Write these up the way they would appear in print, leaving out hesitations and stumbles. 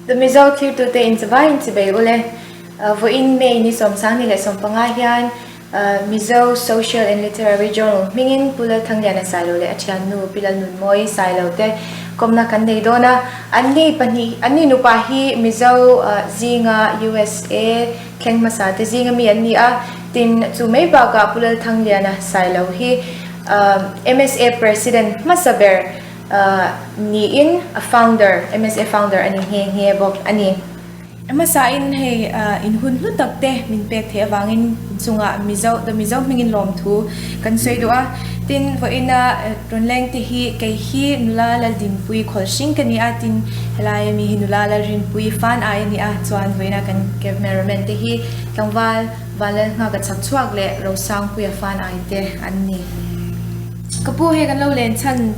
The Mizo thirtute inchivai inchibei ule. Vawiin May ni 10 leh 15 hian Mizo Social and Literary Journal hmingin Pu Lalthangliana Sailo leh a thiannu Pi Lalnunmawi Sailo te kawmna kan nei dawn a. Anni pahnih, anni nupa hi Mizo zinga USA thleng hmasa te zinga mi an ni a. Tin, chu mai bakah Pu Lalthangliana Sailo hi MSA President hmasa ber niin a founder, MSA founder a ni nghe nghe bawk a ni. Hmasain hei in hun hlu tak te min pek theih avangin inchungah Mizo The Mizo hmingin lawmthu kan sawi duh a. Tin, vawiina rawn leng te hi kei hi nula Laldinpui Khawlhring ka ni a, tin helai ami hi nula Lalrinpui Fan ai a ni a, chuan vawiina kan cameraman te hi tlangval Vanlalnghaka Chhakchhuak leh Rosangpuia Fan ai te an ni. Ka pu hei kan lo len chhan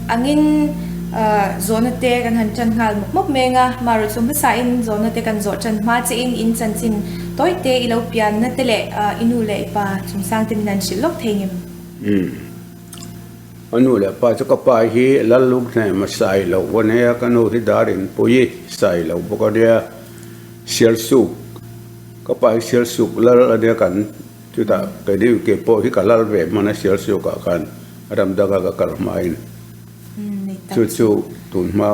angin zawhna te kan han tan nghal mawp mawp meng a, marawh chu hmasain zawhna te kan zawh tan hma che in in chanchin tawi te i lo pianna te leh i nu leh i pa chungchang te min han hrilh lawk thei ngem? Umm. A nu leh pa chu ka pa hi Lalluk hnem a sai lo a nia, ka nu hi Darinpui sai lo bawk a nia, Sialsuk, ka pa hi Sialsuk lal a nia kan. Chutah keini ke pawh hi ka lal ve hman a Sialsiukah khan ram danga ka kal hmain chu chu tun hma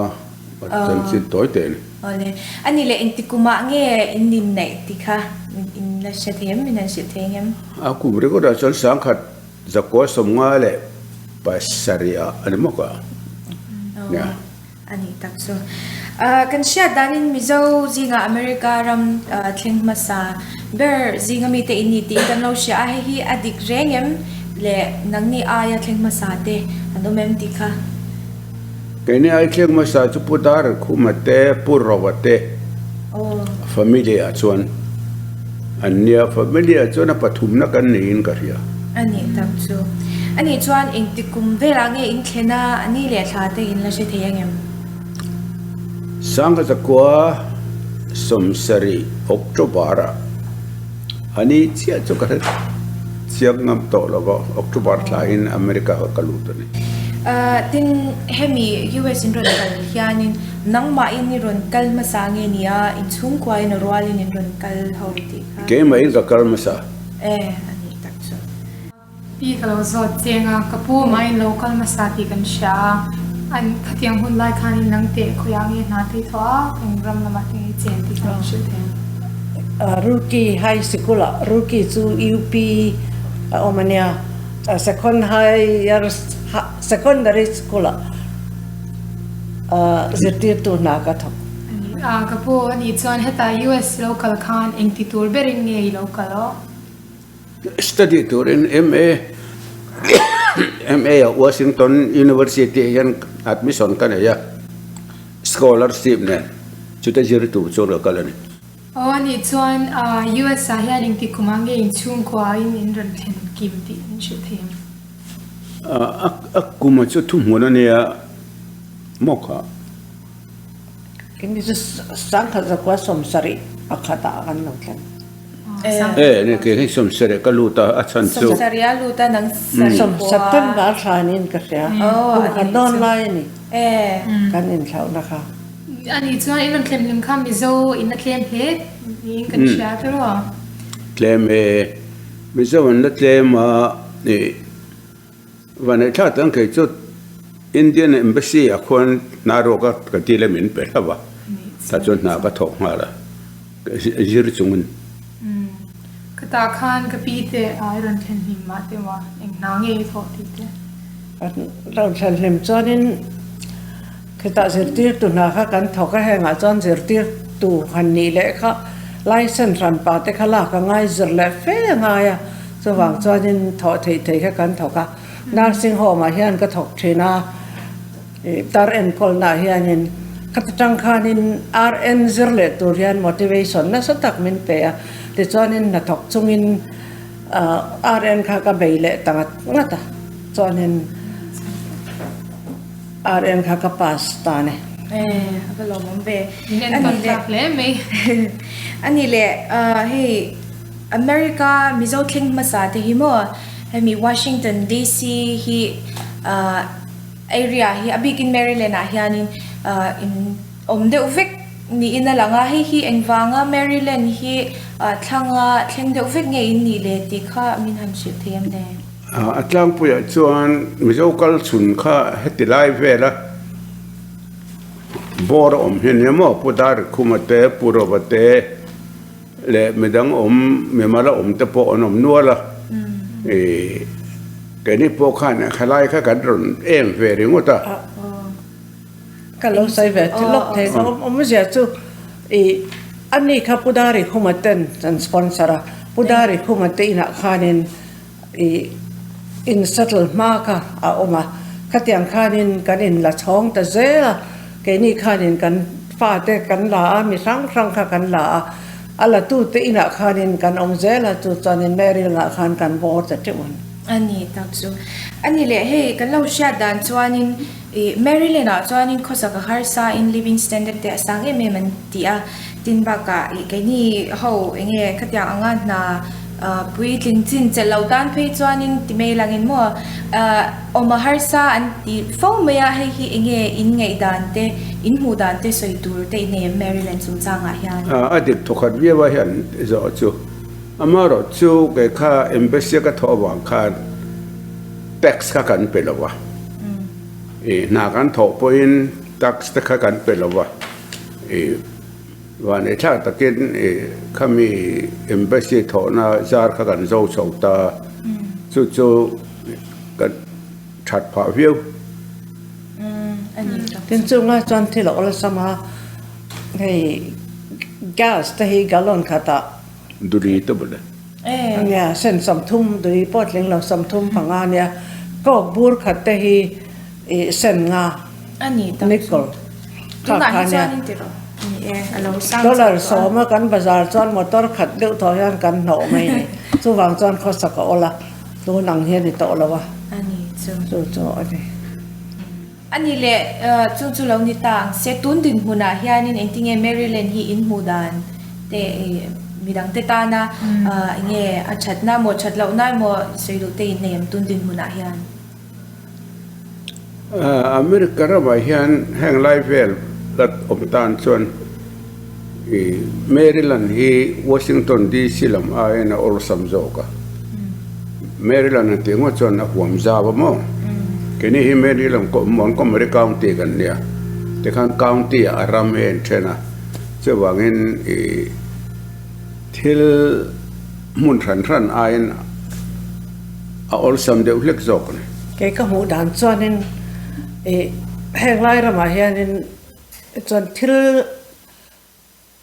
chanchin tawi teh a ni. Awle. A ni leh engti kumah nge in inneih tih kha in la hre thei em? Min han hrilh thei ngem? A kum ringawt ah chuan 1957 ah a ni mawk a. Nia. A nih tak chu. Kan hriat danin Mizo zingah America ram thleng hmasa ber zinga mite in ni tih kan lo hria a, hei hi a dik reng em le nangni aia thleng hmasa te an awm em tih kha. Keini ai thleng hmasa chu Pu Darkhuma te, Pu Rova te family ah chuan an nia, family ah chuan a pathumna kan niin ka hria. A nih tak chu. A nih chuan engti kum velah nge in thlen a, a ni leh thla te in la hre thei angem? Sangkazakua 70 October ah a ni chiah chu ka hre chiang ngam tawh lo va, October thla in America ka ka lut a ni. Tin, hemi US in rawn kal hianin nangmahin i rawn kal hmasa nge ni a, inchhungkuain a rualin in rawn kal ho tih kha? Keimah in ka kal hmasa. E, a nih tak chu. Pi ka lo zawt cheng a, ka pu mah in lo kal hmasa tih kan hria a, an khatiang hun lai khanin nang teh khawiah nge hna te i thawh a, eng ram lamah te nge i chen tih kha min hrilh thei ang. Roorkee High Sikul ah, Roorkee chu UP a awm a nia, Second Higher Secondary School ah zirtirtu hna ka thawk. A ni a, ka pu a nih chuan hetah US lo kal khan engti tur berin nge i lo kal aw? Study turin MA MA ah Washington University ah hian admission ka nei a, scholarship nen chute zir tur chuan ka kal a ni. Aw a nih chuan US ah hian engti kumah nge inchhungkua in in rawn thlen kim tih min hrilh thei ang? A kuma chu thuhmun a nia maw kha? Kini chu 1971 ah kan lo thleng. E ni ke hi 70 ka lut a, a chhan chu. 70 a lut a nang sarih pawh a. September thla niin ka hria. Kum khat dawn lai a ni kan inthlauhna kha. A nih chuan in rawn tlem hlim kha Mizo in la tlem hle niin kan hria tiraw a? Tlem e, Mizo an la tlem a, Vanneihthla tan kei chu Indian Embassy ah khuan hna ruak a ka ti le min pe hlauh a, tah chuan hna ka thawk nghal a, zir chungin. Ka tah khan ka pi te ai rawn thlen hlim mah te maw, eng hna nge i thawh tih te. Rawn thlen hlim chuanin khitah zirtirtu hna kha kan thawk a, hengah chuan zirtirtu han nih leh kha license hranpa te kha lak a ngai zir leh fe a ngai a. Chuvang chuanin thawh theih theih kha kan thawk a, nursing home ah hian ka thawk thin a, ih tar enkawlna ah hianin khata tang khanin RN zir leh tur hian motivation nasa tak min pe a, tichuanin hnathawk chungin ah RN kha ka bei leh ta ngat ngat a, chuanin RN kha ka pass ta a ni. E, a va lawmawm ve. A ni leh, hei. America Mizo thleng hmasa te hi maw hemi Washington DC hi area hi a bikin Maryland ah hianin in awm deuh vek Niin a lang a, hei hi engvanga Maryland hi thlanga thleng deuh vek nge in nih le tih kha min han hrilh thei em le? A tlangpuiah chuan Mizo kal chhun kha heti lai vela bawr a awm hi ania maw? Pu Darikhuma te, Pu Rova te leh midang awm mimal a awm te pawh an awm nual a, ih keini pawh khan khalai kha kan rawn em ve ringawt a. Ka lo sawi ve thil lawk thei ka awmzia chu ih ani kha Pu Dari Khuma ten an sponsor a, Pu Dari Khuma te inah khanin ih in settle hma kha a awm a, khatiang khanin kan in la chhawng ta zel a, keini khanin kan fate kan la a, mi hrang hrang kha kan la a, a la tute inah khanin kan awm zel a, chu chuanin Maryland ah khan kan bawr ta teuh a ni. A ni tak chu. A ni leh hei kan lo hriat dan chuanin Ih, Maryland ah chuanin khawsak a harsa in living standard te a sang em em an ti a, tin bakah ih keini ho enge khatiang anga hna puitling chin chelh lo tan phei chuanin ti mai langin maw awm a harsa an ti fo mai a, hei hi enge in ngaih dan te in hmuh dan te sawi tur te in nei em Maryland chungchangah hian? A dik thawkhat viau a hian zawh chu amaherawhchu kei kha embassy a ka thawh avang khan tax kha kan pe lo a, ih hna kan thawh pawhin tax te kha kan pe lo a, ih vanneithlak takin ih khami embassy thawhna zar kha kan zo chho ta, chu chu kan that phah viau. Tin chunga chuan thil a awlsam a, hei gas te hi gallon khatah. Duri te bawlh e. Nia, sen 30, dui pawh tling lo 35 ania. Coke bur khat te hi ih sen nga, nickel, kha kha ania. Dollar 10 a kan bazar chuan motor khat deuh thaw hian kan hnawh mai a ni. Chuvang chuan khawsak a awl a, tun ang hian i tawh lo a. Chu chu a ni. A ni le, chu chu lo ni ta ang se. Tun dinhmunah hianin engtinge Maryland hi in hmuh dan te midangte tana enge a thatna emaw that lohna emaw sawi duh te in nei em tun dinhmunah hian? America ramah hian heng lai vel la awm tan chuan Maryland hi Washington DC lam aiin a awlsam zawk a. Maryland an tih ngawt chuan a huam zau a maw? Keini hi Maryland Montgomery County kan nia, tikhan county ah a ram hi a inthen a, chuvangin ih thil hmun hran hran aiin a awlsam deuh hlek zawk a ni. Kei ka hmuh dan chuanin ih heng lai ramah hianin chuan thil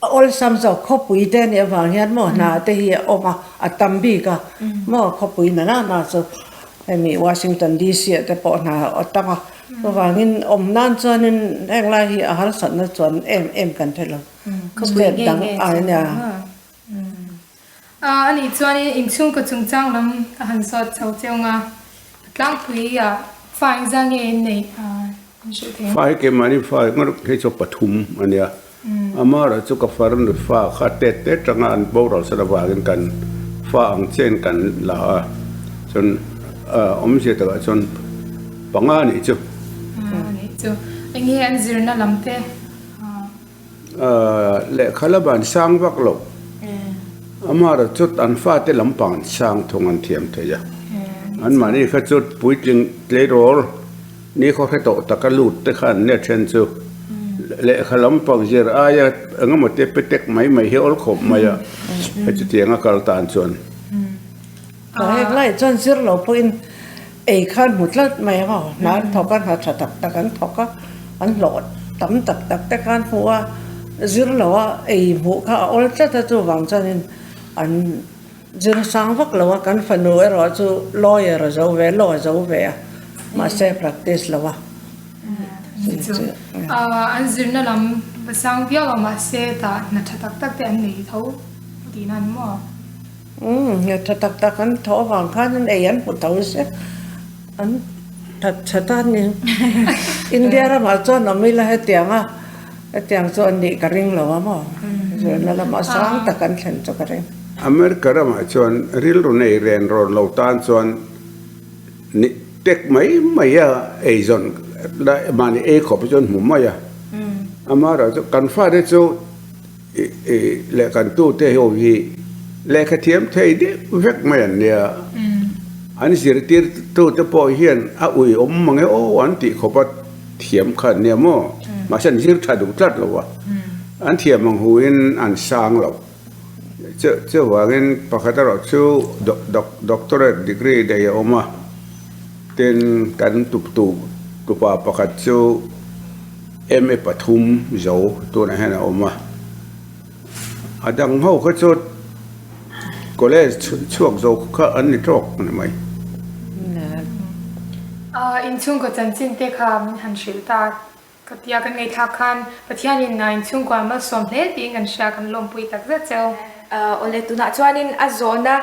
A awlsam zawk khawpui te nih avang hian maw hna te hi a awm a, a tam bik a maw khawpui na na na chu hemi Washington DC ah te pawh hna a tam a, chuvangin awm nan chuanin heng lai hi a harsatna chuan em em kan hre lo state dang ai nia. A nih chuanin inchhungkaw chungchang lam ka han zawt chho cheu nga, tlangpui ah fa engzah nge in neih an hrilh thei ang? Fa hi keimahni fa ngawt phei chu pathum a nia, amaherawh chu ka farnu fa kha tet tet tanga an boral san avangin kan fa ang chen kan la a, chuan awmzia takah chuan panga a nih chu. A nih chu, eng nge an zirna lam te? Lehkha la ban sang vak lo. Amara chut an fate lampang sang thung an thiam thei a. Anmahni kha chu puitling tleirawl ni khaw hre tawh taka lut te kha an nia then chu. Lehkha lampang zir aia engemaw te pe tek mai mai hi awl khawp mai a, hetiang a kal tan chuan. Ka hek lai chuan zir lo pawhin ei khan hmu tlat mai a maw, hna an thawk a, hna tha tak tak an thawk a, an hlawh tam tak tak te khan hmu a, zir lo a ei hmuh kha a awl tlat a, chuvang chuanin an zir sang vak lo a, kan fanu erawh chu lawyer a zo ve, law a zo ve a, mahse practice lo a. An zirna lam va sang viau a, mahse tah hna tha tak tak te an nei tho tihna a ni maw? Umm, hna tha tak tak an thawh avang khan an ei an hmu tho se, an that that a ni. India ramah chuan awm ila hetiang a, hetiang chu an nih ka ring lo a maw? Zirna lamah sang tak an thlen chu ka ring. America ramah chuan rilru nei ren rawn lo tan chuan ni tek mai mai a eizawn mahni ei khawp hi chuan hmu mai a. Amaherawhchu kan fate chu. Lehkantute ho hi lehkha thiam thei deuh vek mai an nia. An zirtirtute pawh hian a ui awm mang e aw an tih khawp a thiam kha an nia maw? Mahse an zir tha duh tlat lo a, an thiam ang huin an sang lo. Chuvangin pakhat erawh chu doctorate degree nei a awm a, tin kan tupa pakhat chu MA pathum zo tunah hian a awm a, a dang ho kha chu college chhuak zo kha an ni tawk a ni mai. Inchhungkaw chanchin te kha min han hrilh ta. Ka tia kan ngaihthlak khan Pathianin inchhungkua malsawm hle tiin kan hria kan lawmpui tak zet cheu. Awle tunah chuanin a zawhna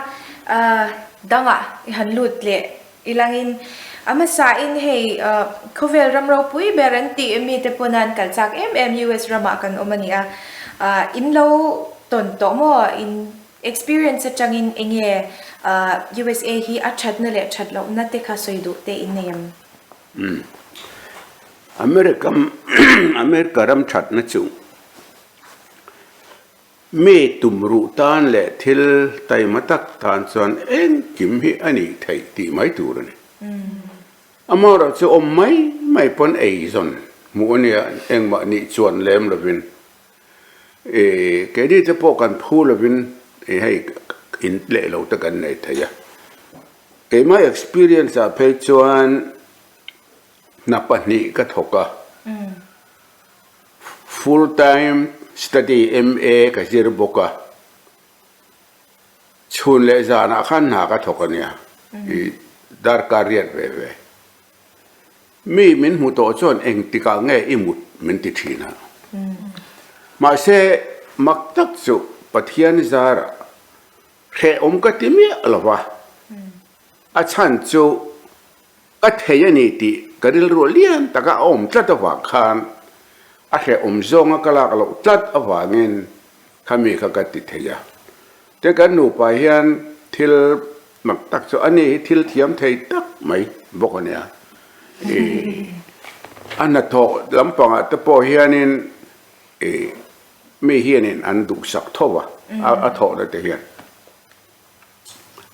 dangah i han lut leh ilangin a hmasain hei khawvel ram ropui ber an tih mite pawn an kal chak em em US ramah kan awm a ni a, in lo tawn tawh maw in experience atangin enge USA hi a thatna leh that lohna te kha sawi duh te in nei em? America America ram thatna chu mi tumruh tan leh thil taima tak tan chuan engkim hi a nih theih tih mai tur a ni. Amaherawh chu awm mai mai pawn eizawn hmuh a nia engmah nih chuan lem lovin keini te pawh kan phu lovin hei in leh lo te kan nei thei a. Keimah experience ah phei chuan hna pahnih ka thawk a, full time study MA ka zir bawk a, chhun leh zanah khan hna ka thawk a nia, i darkar riat ve ve. Mi min hmu tawh chuan engtikah nge i mut min ti thin a. Mahse mak tak chu Pathian zarah Hrehawm ka ti miah lo va, a chhan chu ka thei a ni tih ka rilru lian taka a awm tlat avang khan a hrehawm zawnga ka lak loh tlat avangin khami kha ka ti thei a. Tin, kan nupa hian thil mak tak chu ani hi thil thiam thei tak mai bawk a nia. A hnathawh lampangah te pawh hianin Mi hianin an duhsak tho a, a thawhna te hian.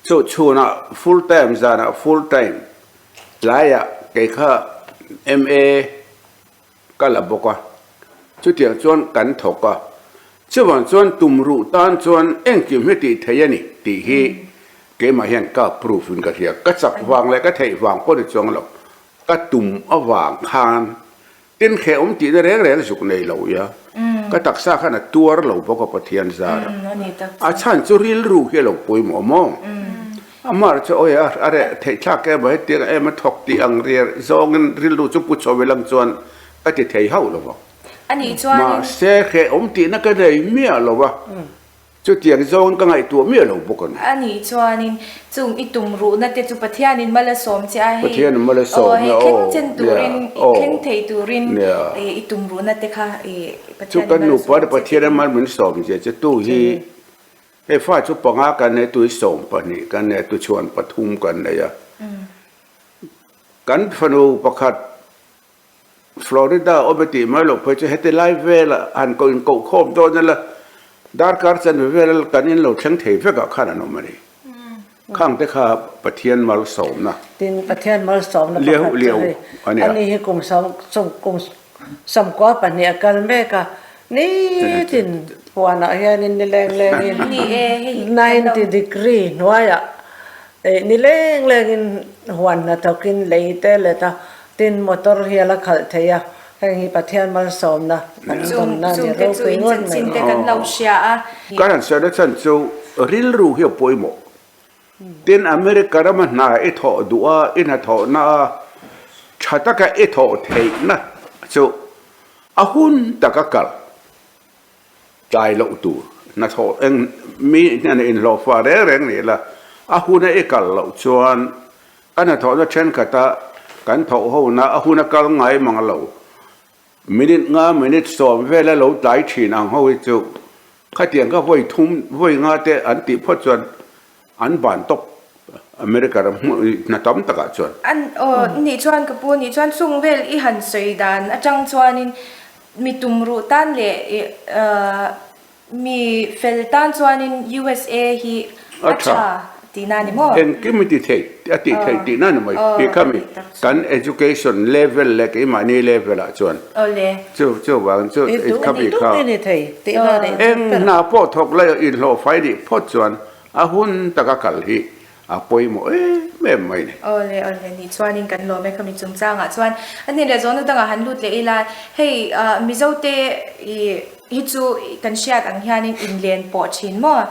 Chu chhunah full time, zanah full time, tlaiah kei kha MA ka la bawk a, chutiang chuan kan thawk a. Chuvang chuan tumruh tan chuan engkim hi tih theih a ni tih hi keimah hian ka proof in ka hria. Ka chak vang leh ka theih vang pawh ni chuang lo, ka tum avang khan Tin hrehawm tihna reng reng zuk nei lo ia, ka taksa khan a tuar lo bawk a Pathian zara. A chhan chu rilru hi a lo pawimawh maw? A mar chu awi a a reh theih thlak em a hetiang em a thawk tih ang riar zawngin rilru chu pu chho ilang chuan ka ti thei hauh lo vang. Mahse hrehawm tihna ka nei miah lo a. Chutiang zawng ka ngaihtuah miah lo bawk a ni. A nih chuanin chung i tum ruhna te chu Pathianin mal a sawm che a, hei Pathianin mal a sawm aw hei a, thleng aw, chen nia, turin, i aw, thleng thei turin nia. i tum ruhna te kha i Chu Pathianin kan mal a nupa sawm te che Pathianin tih mal min sawm zia che tu hi hei fa chu panga kan nei tu hi 12 kan nei a, tuchhuan pathum kan nei a. Kan fanu pakhat Florida awm e tih mai loh phei chu heti lai vela han koh in koh khawm dawn ila darkar chanve vela kan in lo thleng thei vekah khan an awm a ni. Khang te kha Pathian malsawmna. Tin, Pathian malsawmna Liau pakhat chu liau hei a nia. ani hi kum sawm sawm kum sawmkua pahnih a kal mek a, nitin huanah hianin ni leng lengin Ni e, hei hi kan lo 90 degree hnuaiah eh ni leng lengin huan hnathawkin lei te let a, Tin, motor hi a la khalh thei a, heng hi Pathian malsawmna kan dawnna a ni Chungte chu ropui in ngawt mai. chanchin te kan lo hria a. Kan han sawi na chhan chu rilru hi a pawimawh. Tin, America rama hna i thawh duh a, i hnathawhna a tha taka i thawh theihna chu a hun taka kal tlai loh tur. Hnathawh eng mi hnena inhlawhfa reng reng ni la, a huna i kal loh chuan Ka hnathawhna thenkhat-a kan thawh hona a hun a kal ngai mang lo. Minute nga minute sawm vela lo tlai thin ang ho hi chu khatiang kha vawi thum vawi nga te an tih phawt chuan an ban tawp America ram hna tam takah chuan. An aw nih chuan ka pu nih chuan chung vel i han sawi dan atang chuanin mi tumruh tan leh i. Mi fel tan chuanin USA hi a tha tihna a ni maw? Engkim i ti thei, a tih theih tihna a ni mai. Tih kha mi kan education level leh keimahni level ah chuan chu chuvang chu kha mi kha eng hna pawh thawk la inhlawh fai nih phawt chuan a hun taka kal hi a pawimawh em em mai ni. Awle awle nih chuanin kan lawm e khami chungchangah chuan a hnen leh zawhna dangah han lut leh ila hei Mizo te i hi chu kan hriat ang hianin inlen pawh thin maw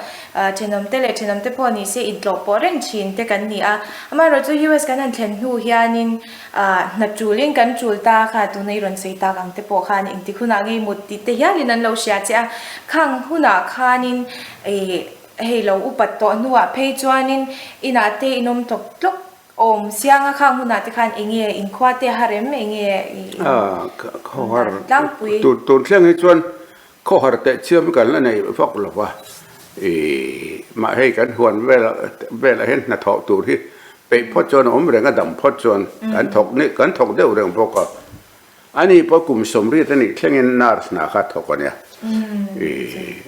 thenawm te leh thenawm te pawh ni se intlawh pawh reng thin te kan ni a amaherawh chu US kan han thlen hnu hianin hna tulin kan tul ta kha tuna i rawn sawi tak ang te pawh khan engtik hunah ngei mut tih te hialin an lo hria che a khang hunah khanin i Hei lo upat tawh hnuah phei chuanin inah te in awm tawk tlawk awm siang a khang hunah te khan enge inkhua te a rem enge i Khawhar tlangpui. Tun thleng hi chuan khawhar teh chiam kan la nei vak lo va, i mah hei kan huan velah hian hnathawh tur hi peih phawt chuan a awm reng a, dam phawt chuan kan thawk kan thawk deuh reng bawk a. Ani pawh kum 80 a nih thlengin nurse hna kha thawk a nia. I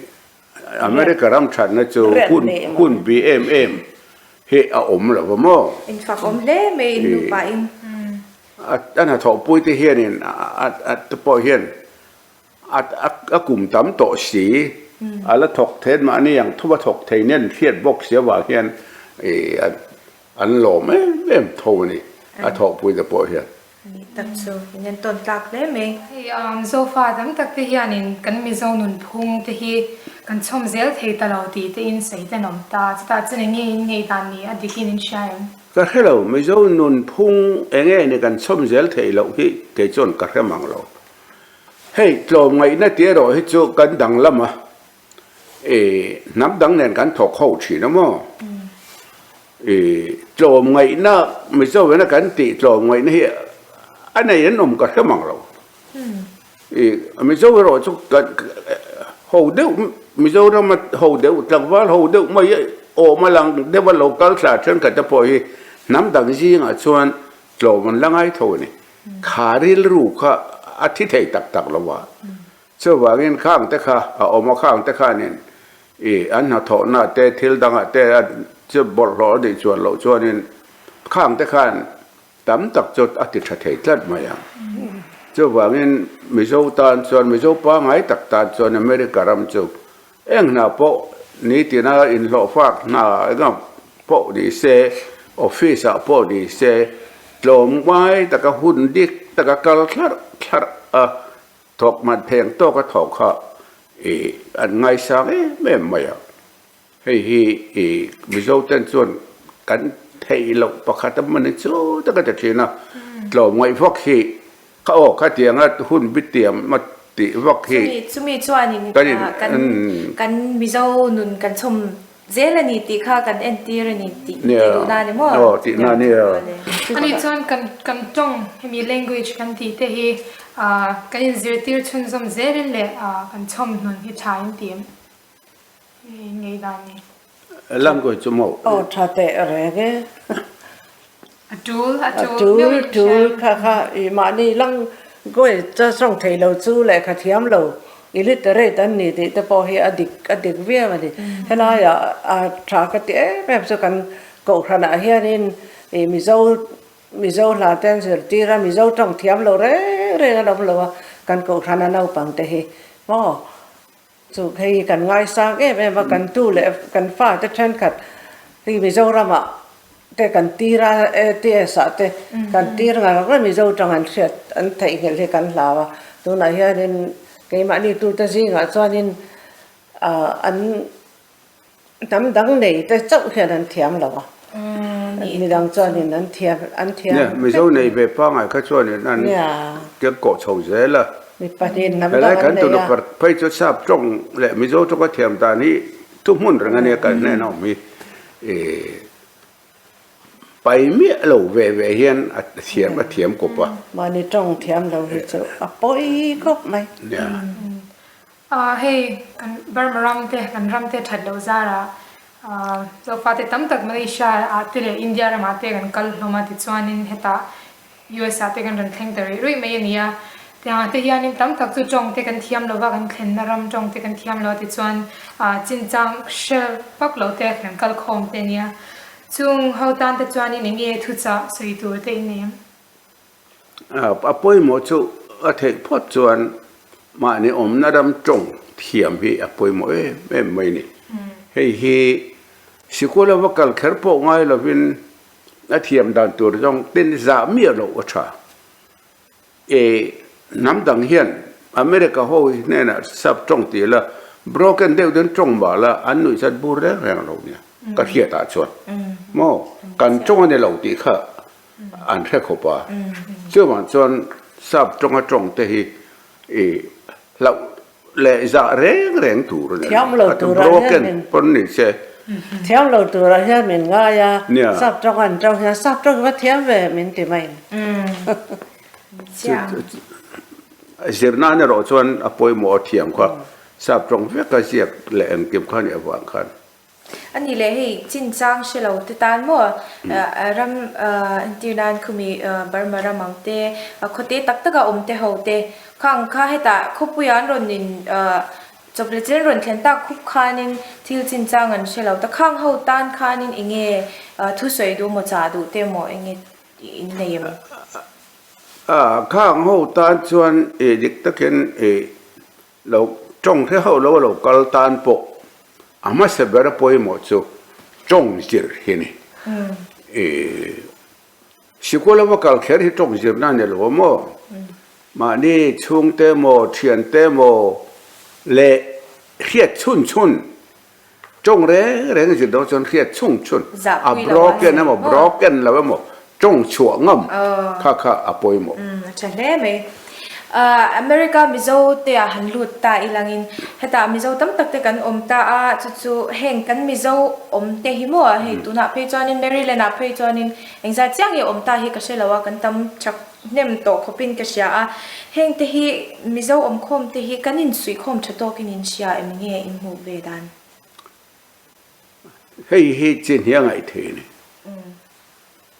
America ram thatna chu hun hun bi em em hi a awm lo va maw? In fak awm hle mai in nupa in. A hnathawhpui te hianin a te pawh hian a kum tam tawh si, a la thawk then mahni ang thuma thawk thei nen hriat bawk si avang hian an lawm em em tho a ni a thawhpui te pawh hian. Nih tak chu in en tawn tlak hle mai. Hei Zofa tam tak te hianin kan Mizo nunphung te hi kan chhawm zel thei ta lo tih te in sawi ten awm ta. Chutah chuan enge in ngaihdan ni a dik in in hria em? Ka hre lo, Mizo nunphung enge ni kan chhawm zel theih loh hi kei chuan ka hre mang lo. Hei tlawmngaihna tih erawh hi chu kan danglam a, I hnam dang nen kan thawk ho thin a maw? I tlawmngaihna Mizo ina kan tih tlawmngaihna hi a nei an awm ka hre mang lo. I Mizo erawh chu kan ho deuh Mizorama ho deuh tlangval ho deuh mai awm a lang deuh a lo kal thla thenkhat te pawh hi hnam dang zingah chuan tlawm an la ngai tho a ni. Kha rilru kha a thi thei tak tak lo a. Chuvangin khang te kha a awm a, khang te khanin i an hnathawhna te thil dangah te a chu bawlhhlawh a nih chuan loh chuanin khang te khan tam tak chu a ti tha thei tlat mai ang. Chuvangin Mizo tan chuan, Mizo pangngai tak tan chuan America ram chu eng hna pawh nitina inhlawhfak hna engah pawh ni se, office ah pawh ni se tlawmngai taka hun dik taka kal thlarh thlarh a Thawk hman pheng tawk a thawk kha i an ngaisang em em mai a, hei hi i Mizo ten chuan kan theih loh pakhat a hman hi chu tak a ti thin a, tlawmngaih vak hi kha aw khatianga hun bitiam a tih vak hi Chumi chuanin kan Mizo nun kan chhawm Zel a ni tih kha kan entir a ni tih tih duhna a ni maw? Aw tihna a ni a. Ani chuan kan kan tawng hemi language kan tih te hi kan inzirtir chhunzawm zelin leh kan chhawm hnun hi tha in ti em? Hei in ngei dan ni. Language chu maw? Aw tha teh reng e. A tul a tul A tul tul kha kha i mahni language cha tawng thei lo chu lehkha thiam lo illiterate an ni tih te pawh hi a dik a dik viau a ni. Helaiah a tha ka ti em em chu kan kohhranah hianin i Mizo Mizo hla te an zirtir a, Mizo tawng thiam lo reng reng an awm lo a, kan kohhrana naupang te hi maw Chu hei kan ngaisang em em a, kan tu leh kan fate thenkhat hi Mizoramah te kan tir a, ATS ah te kan tir ngar ngar Mizo tang an hriat an theihnghilh hi kan hlau a, tunah hianin keimahni tute zingah chuanin an Hnam dang nei te chauh hian an thiam lo a, midang chuanin an thiam an thiam Nia, Mizo nei ve pangai kha chuanin an tiang kawh chho zel a. Mi pahnih hnam dang Helai an kan nei tunu a. par phei chu sap tawng leh Mizo tawng a thiam dan hi thuhmun reng a nia kan hnen a awm hi ih pai miah lo ve ve hian a thiam a thiam kawp a. Mahni tawng thiam lo hi chu a pawi khawp mai. Nia. Hei kan Burma ram te, kan ram te that loh zarah Zofa te tam tak Malaysia ah te leh India ramah te kan kal hlawm a, tichuanin hetah US ah te kan rawn thleng ta ruih ruih mai a ni a. Tiangah te hianin tam tak chu tawng te kan thiam lo va, kan thlenna ram tawng te kan thiam lo a tichuan chinchang hre vak lo te kan kal khawm te a nia. Chung ho tan te chuanin eng nge thuchah sawi tur te in nei ang? A pawimawh chu a theih phawt chuan mahni awmna ram tawng thiam hi a pawimawh em em mai a ni. Hei hi sikul a va kal kher pawh ngai lovin a thiam dan tur zawng tin zah miah loh a tha. E hnam dang hian America ho hi hnenah sap tawng tih la broken deuh deuhin tawng mah la an nuih zat bur reng reng lo nia ka hriatah chuan maw kan tawng a ni lo tih kha an hre khawp a chuvang chuan sap tawnga tawng te hi i hlauh leh zah reng reng tur a ni lo broken pawn ni se. Thiam lo turah hian min ngai a, sap tawng an tawng hian sap tawng hi va thiam ve min ti mai. Zirna erawh chuan a pawimawh a thiam kha sap tawng vek a ziak leh engkim kha nih avang khan. A nih leh hei chinchang hre lo te tan maw ram entir nan khumi Burma ram ang te khawte tak taka awm te ho te khang kha hetah khawpuia an rawn in Chawpleh chen rawn thlen tak khup khanin thil chinchang an hre lo ta. Khang ho tan khanin enge thusawi duh maw chah duh te maw enge in nei em? A, khang ho tan chuan i dik takin i lo tawng hre ho lo a lo kal tan pawh a hmasa ber a pawimawh chu tawng zir hi a ni. I sikul a va kal kher hi tawng zirna a ni lo a maw? Mahni chhungte maw, thiante maw leh hriat chhun chhun, tawng reng reng zir dawn chuan hriat chhung chhun, a broken emaw broken lo emaw tawng chhuah ngam kha kha a pawimawh. A tha hle mai. America Mizo te ah han lut ta ilangin hetah Mizo tam tak te kan awm ta a, chu chu heng kan Mizo awm te hi maw hei tunah phei chuanin Maryland ah phei chuanin engzat chiang nge awm ta hi ka hre lo a, kan tam chak Hnem tawh khawpin ka hria a, heng te hi Mizo awmkhawm te hi kan insuihkhawm tha tawkin in hria em nge in hmuh ve dan? Hei hi chi hnia ngaih thei a ni.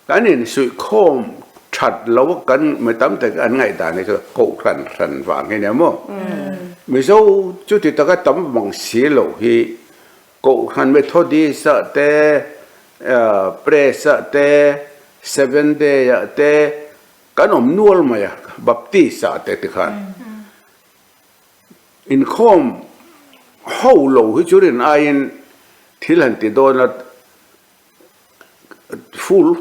Kan insuihkhawm that lo a kan mi tam tak an ngaih dan hi chu kohhran hran vang hi nia maw? Mizo chuti taka tam mang si lo hi Kohhran Methodist ah te, Press ah te, Seventh Day ah te kan awm nual mai a, Baptist ah te tikhan inkhawm ho lo hi chu rin aiin thil han ti dawn a, full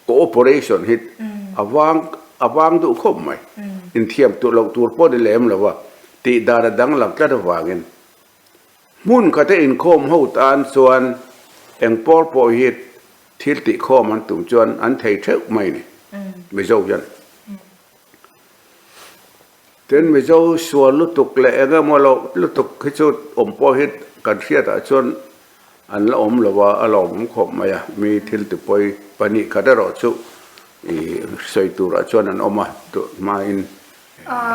cooperation hi a vang a vang duh khawp mai. Inthiam loh tur pawh ni lem lo a, tih dan a danglam tlat avangin. Hmun khata inkhawm ho tan chuan eng pawl pawh hi thil tihkhawm an tum chuan an thei theuh mai ni Mizo hian. Tin Mizo sual lutuk leh eng emaw loh lutuk hi chu awm pawh hi kan hriatah chuan an la awm lo a, a lawmawm khawp mai a, mi thil tipawi 2 khat erawh chu ih sawi turah chuan an awm a hmain.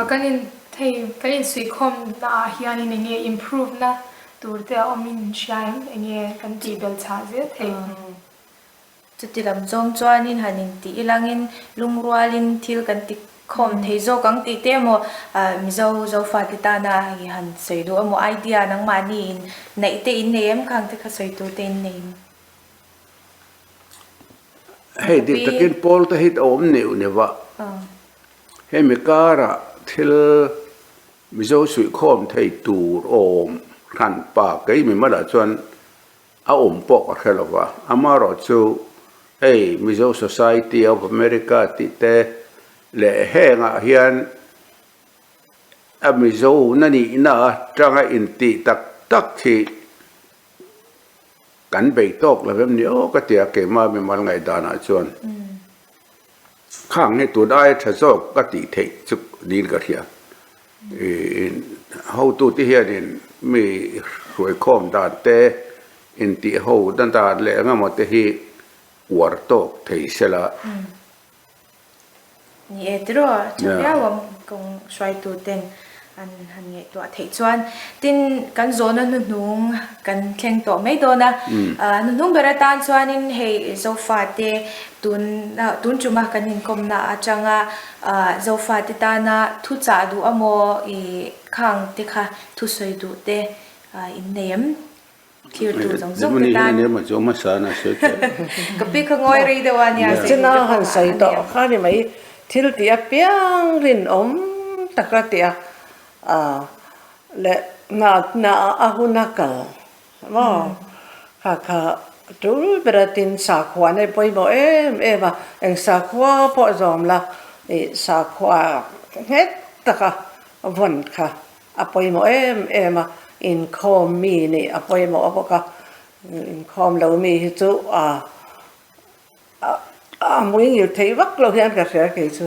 Kan in thei kan insuihkhawm na ah hianin enge improve na tur te a awm in hria em enge kan tih belh chhah zel thei. Chuti lam zawng chuanin han intih ilangin lungrualin thil kan ti khawm thei zawk ang tih te emaw Mizo Zofate tana i han sawi duh emaw idea nangmahni in neih te in nei em khang te kha sawi tur te in nei em? Hei dik takin pawl te hi a awm neuh neuh a. Hemi karah thil Mizo suihkhawm thei tur awm hran pa kei mi malah chuan a awm pawh ka hre lo va. Amaherawhchu hei Mizo Society of America tih te leh hengah hian a Mizo na nihna atanga intih tak tak hi kan bei tawk lo em ni aw ka ti a, keimah mimal ngaihdanah chuan. Khang hi tun aia tha zawk ka tih theih chu niin ka hria. Hotute hianin mi hruaikhawm dan te, intih ho dan dan leh eng emaw te hi uar tawk thei sela. Ni e tiraw, tha viau ang kawng hruaitu ten. An han ngaihtuah theih chuan tin kan zawhna hnuhnung kan thleng tawh mai dawn a. Hnuhnung ber atan chuanin hei Zofate tun tun tuma kan inkawmna atanga Zofate tana thuchah duh amaw i khang te kha thusawi duh te in nei em? Thirtu zawng zawng te tan. Ka pi kha ngawi rei deuh a nia. China han sawi tawh kha ni mai thil tih apiang rinawm taka tih a leh hna hna a hun a kal maw kha kha tul ber a tin sakhua nei pawimawh em em a eng sakhua pawh zawm la ih sakhua nghet taka vawn kha A pawimawh em em a, inkhawm mi nih a pawimawh a bawk a, inkhawm lo mi hi chu a a muingil theih vak lo hian ka hria kei chu,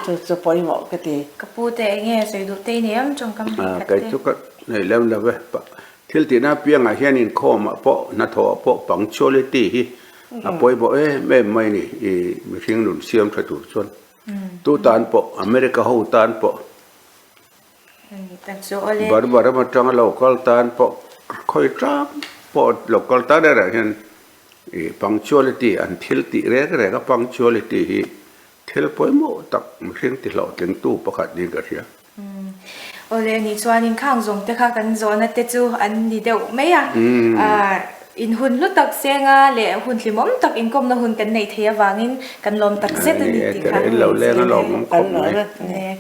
chu chu pawimawh ka ti. Ka pu te eng nge sawi duh te i nei em tawngkam hnih khat te? Kei chu ka nei lem lo e, thil tihna apiangah hian inkhawmah pawh hnathawhah pawh punctuality hi a pawimawh em em mai a ni, i mihring nun siam tha tur chuan tu tan pawh America ho tan pawh. Barbaram atanga lo kal tan pawh khawi tlang pawh lo kal tan erawh hian ih punctuality an thil tih reng reng a punctuality hi thil pawimawh tak mihring ti hlawhtlingtu pakhat niin ka hria. Awle nih chuanin khang zawng te kha kan zawhna te chu an ni deuh mai a, in hun hlu tak senga leh hun hlimawm tak inkawmna hun kan neih theih avangin kan lawm tak zet a ni tih kha. In lo leng a lawmawm khawp mai.